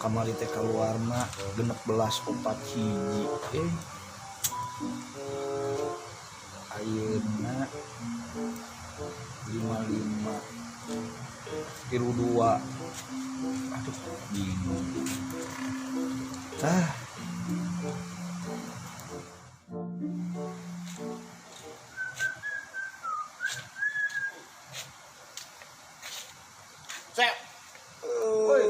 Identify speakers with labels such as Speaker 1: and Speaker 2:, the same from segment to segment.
Speaker 1: Kamari teh kaluarna 16.41. Ayeuna 55.32. Aduh, bingung. Ah.
Speaker 2: Sep.
Speaker 1: Oi.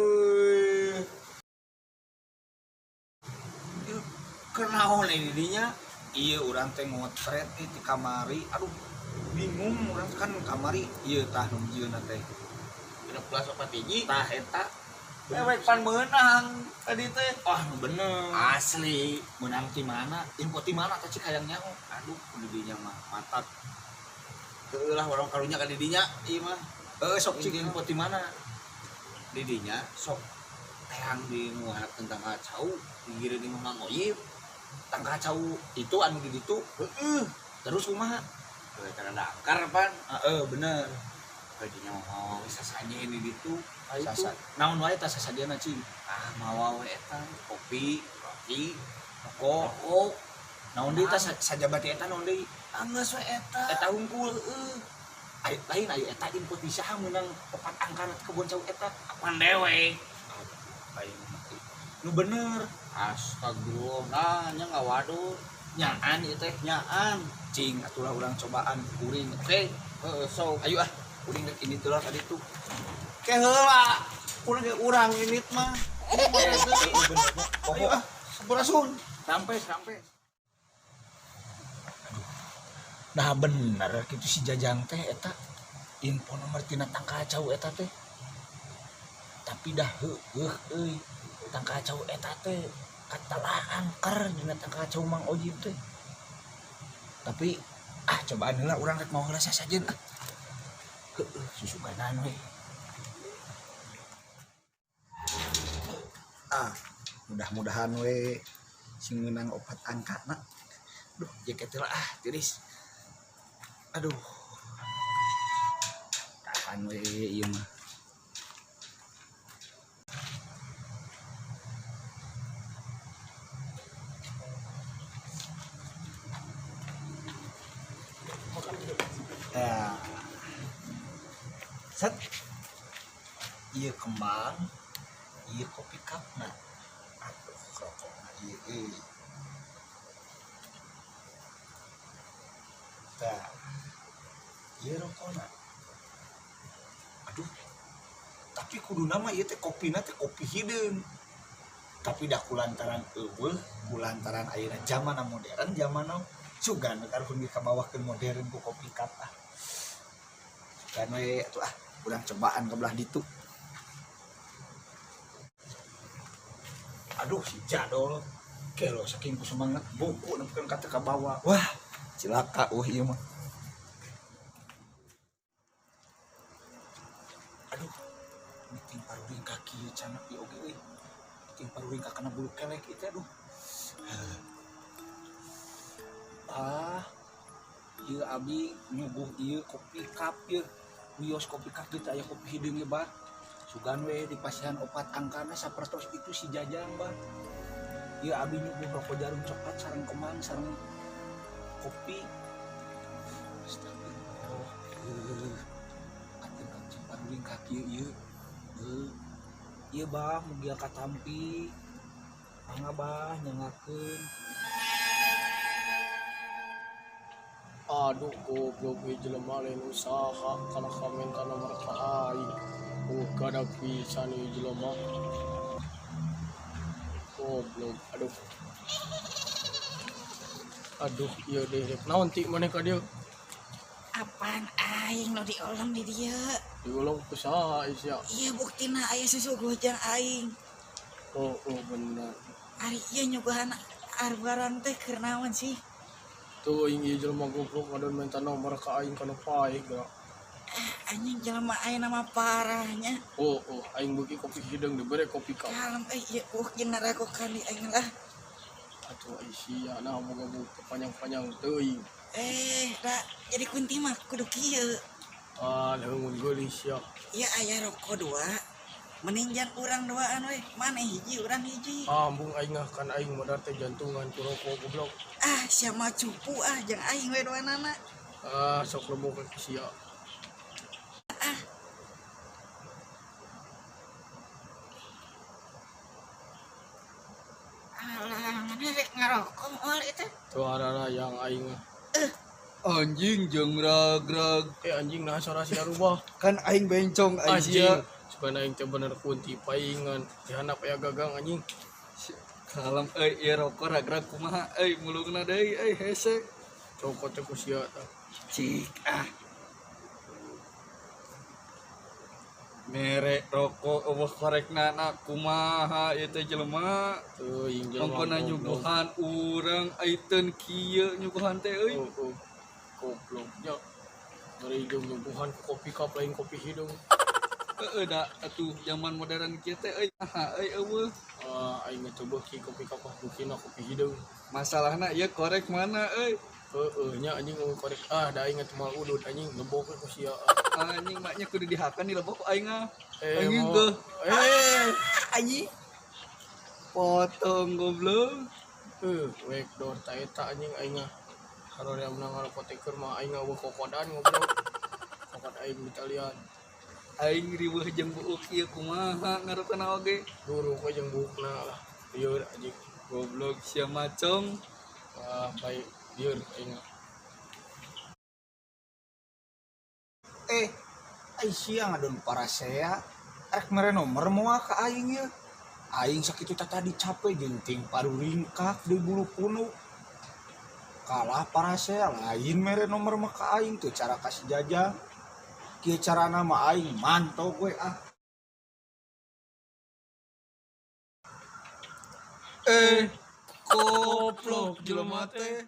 Speaker 2: Kenaon ini dinya?
Speaker 1: Iya, urang teh ngotret di kamari. Aduh, bingung urang kan kamari. Iya tah nu jieuna teh.
Speaker 2: 16.41.
Speaker 1: Tah eta.
Speaker 2: Ewek pan meunang tadi teh.
Speaker 1: Wah, nu bener.
Speaker 2: Asli.
Speaker 1: Meunang ti mana? Info ti mana teh cik hayang nyaho.
Speaker 2: Aduh, kudu dinya mah mantap. Heueuh lah urang karunya ka didinya ieu mah.
Speaker 1: Heeh, sok cik info ti mana?
Speaker 2: Didinya sok terang di nu tentang kacau digiring di Mang Oyib.
Speaker 1: Tangkal cau itu anu di ditu.
Speaker 2: Heeh.
Speaker 1: Terus kumaha?
Speaker 2: Heuh, cara dangkar pan.
Speaker 1: Heeh, bener.
Speaker 2: Dinya mau sasajen di ditu. Ah, itu.
Speaker 1: Sasa. Naon wae tah sasajena cing?
Speaker 2: Ah, mawa we eta kopi, roti,
Speaker 1: Rokok.
Speaker 2: rokok.
Speaker 1: Naon deui tah sajabati eta naon deui?
Speaker 2: Anggeus we eta.
Speaker 1: Eta hungkul heueuh. Ai lain aya eta info ti saha meunang opat angkana ti kebon cau eta.
Speaker 2: Apan dewek.
Speaker 1: Lain nu bener.
Speaker 2: Astagfirullah, nah nya ngawaduh.
Speaker 1: Nyaan ieu teh.
Speaker 2: Nyaan.
Speaker 1: Cing atulah urang cobaan kuring. Oke,
Speaker 2: Heeh, sok.
Speaker 1: ayo ah. Kuring rek ini tuh lah tadi tuh.
Speaker 2: Ke heula. Urang ge urang ini mah.
Speaker 1: Ayo
Speaker 2: ah, sampurasun.
Speaker 1: Sampai, sampai. Nah bener gitu si Jajang teh eta info nomor tina tangkal cau eta teh. Tapi dah heueuh euy tangkal cau eta teh katelah angker dina tangkal cau Mang Ojib teh. Tapi ah cobaan heula urang rek mau heula sasajen ah. Heueuh susuganan we. Ah, mudah-mudahan we sing meunang opat angkana. Duh, jaket lah ah tiris. Aduh. Tahan we ieu mah. Ya. Set. Ieu kembang, ieu kopi cupna. Aduh, rokokna ieu euy. Tah. Ieu rokokna. Aduh. Tapi kuduna mah ieu teh kopina teh kopi hideung. Tapi dah kulantaran eueuh, kulantaran ayeuna zaman modern, zaman sugan we karuhun ge kabawakeun modern ku kopi cup ah. Sugan we atuh ah, urang cobaan ke belah ditu. Aduh si jadol. Kelo saking ku semangat buku nepikeun ka teu kabawa. Wah, cilaka eueuh ieu mah. Aduh, miting paruring kaki ieu canak ieu oge euy. Miting paruring ka kana bulu kelek ieu teh aduh. Ah, ieu abi nyuguh ieu kopi cup ieu. Wios kopi cup ieu teh aya kopi hideung ieu bah. Sugan we di pasihan opat angkana sapertos itu si Jajang bah. Ieu abi nyuguh rokok jarum coklat sareng kemang sareng kopi. Astagfirullah. Atuh kancing paruring kaki ieu. Heuh. Ieu bah mugia katampi. Mangga bah nyangakeun.
Speaker 3: Aduh goblok ieu jelema lain usaha kana minta nomor ka aing. Oh gadak pisan ieu jelema. Goblok, aduh. Aduh, ieu deh rek naon ti maneh ka dieu?
Speaker 4: Apaan aing nu diolem di dieu?
Speaker 3: Diolem ku saha sia?
Speaker 4: Ieu buktina aya susuguh jeung aing.
Speaker 3: Oh, oh bener.
Speaker 4: Ari ieu nyuguhan arbaran teh keur naon sih?
Speaker 3: Tuh aing ieu jelema goblok ngadon minta nomor ka aing kana paeh geura.
Speaker 4: Ah, anjing jelema aing nama parahnya.
Speaker 3: Oh, oh, aing beuki kopi hideung dibere kopi cup.
Speaker 4: Kalem euy ieu buktina rakokan di aing lah.
Speaker 3: Atuh ai sia nah boga buku panjang-panjang teuing.
Speaker 4: Da jadi kunti mah kudu kieu.
Speaker 3: Ah, leungeun geulis sia.
Speaker 4: Ieu aya rokok 2. Mending jang urang duaan we, maneh hiji urang hiji.
Speaker 3: Ambung aing ah kan aing modar teh jantungan ku rokok goblok.
Speaker 4: Ah, sia mah cupu ah jeung aing we duanana.
Speaker 3: Ah, sok lebok ke sia.
Speaker 4: Ah. Alah, maneh rek ngarokok moal eta?
Speaker 3: Tuh arara yang aing ah.
Speaker 5: Anjing jeung rag-rag.
Speaker 3: Eh anjing nah sora sia rubah.
Speaker 5: Kan aing bencong aing
Speaker 3: Anjing.
Speaker 5: sia.
Speaker 3: Sebenarnya aing teh bener kunti paingan. Dihandap aya gagang anjing.
Speaker 5: Kalem euy ieu rokok rag-rag kumaha euy mulungna deui euy hese.
Speaker 3: Cokot teh ku sia tah.
Speaker 5: Cik ah. Mere rokok eueuh korekna na kumaha ieu teh jelema.
Speaker 3: Teuing jelema.
Speaker 5: Ongkona nyuguhan urang aiteun kieu nyuguhan teh euy.
Speaker 3: Oh, oh. Gobloknya. Ngeri jeung nyuguhan ku kopi cup lain kopi hidung.
Speaker 5: Heeh da atuh zaman modern kieu teh euy naha euy eueuh.
Speaker 3: Ah, aing mah coba ki kopi cup ah bukina kopi hidung.
Speaker 5: Masalahna ieu korek mana euy?
Speaker 3: Heeh nya anjing eueuh korek ah da aing teh moal udut anjing lebok ku sia.
Speaker 5: Anjing maknya kudu dihakan dilebok ku aing ah.
Speaker 3: Eh,
Speaker 5: Anjing
Speaker 3: mau-
Speaker 5: geuh.
Speaker 3: Eh,
Speaker 5: Anjing. Potong goblok.
Speaker 3: Wek dor ta eta anjing aing ah. Haroream menang ngarokok teh keur mah aing eueuh kokodan goblok. Kokod aing ditalian.
Speaker 5: Aing riweuh jeung buuk ieu kumaha ngarokona oge.
Speaker 3: Duruk we jeung buukna lah. Lieur anjing.
Speaker 5: Goblok sia macong.
Speaker 3: Ah, baik lieur aing ah.
Speaker 1: Eh, ai sia ngadon parasea. Rek mere nomor moal ka aing ye. Aing sakitu tah tadi capek jeung ting paru ringkak di bulu punuk. Kalah parasea lain mere nomor mah ka aing tuh cara kasih jajang. Kieu carana mah aing mantau we ah.
Speaker 5: Eh, koplok jelema teh.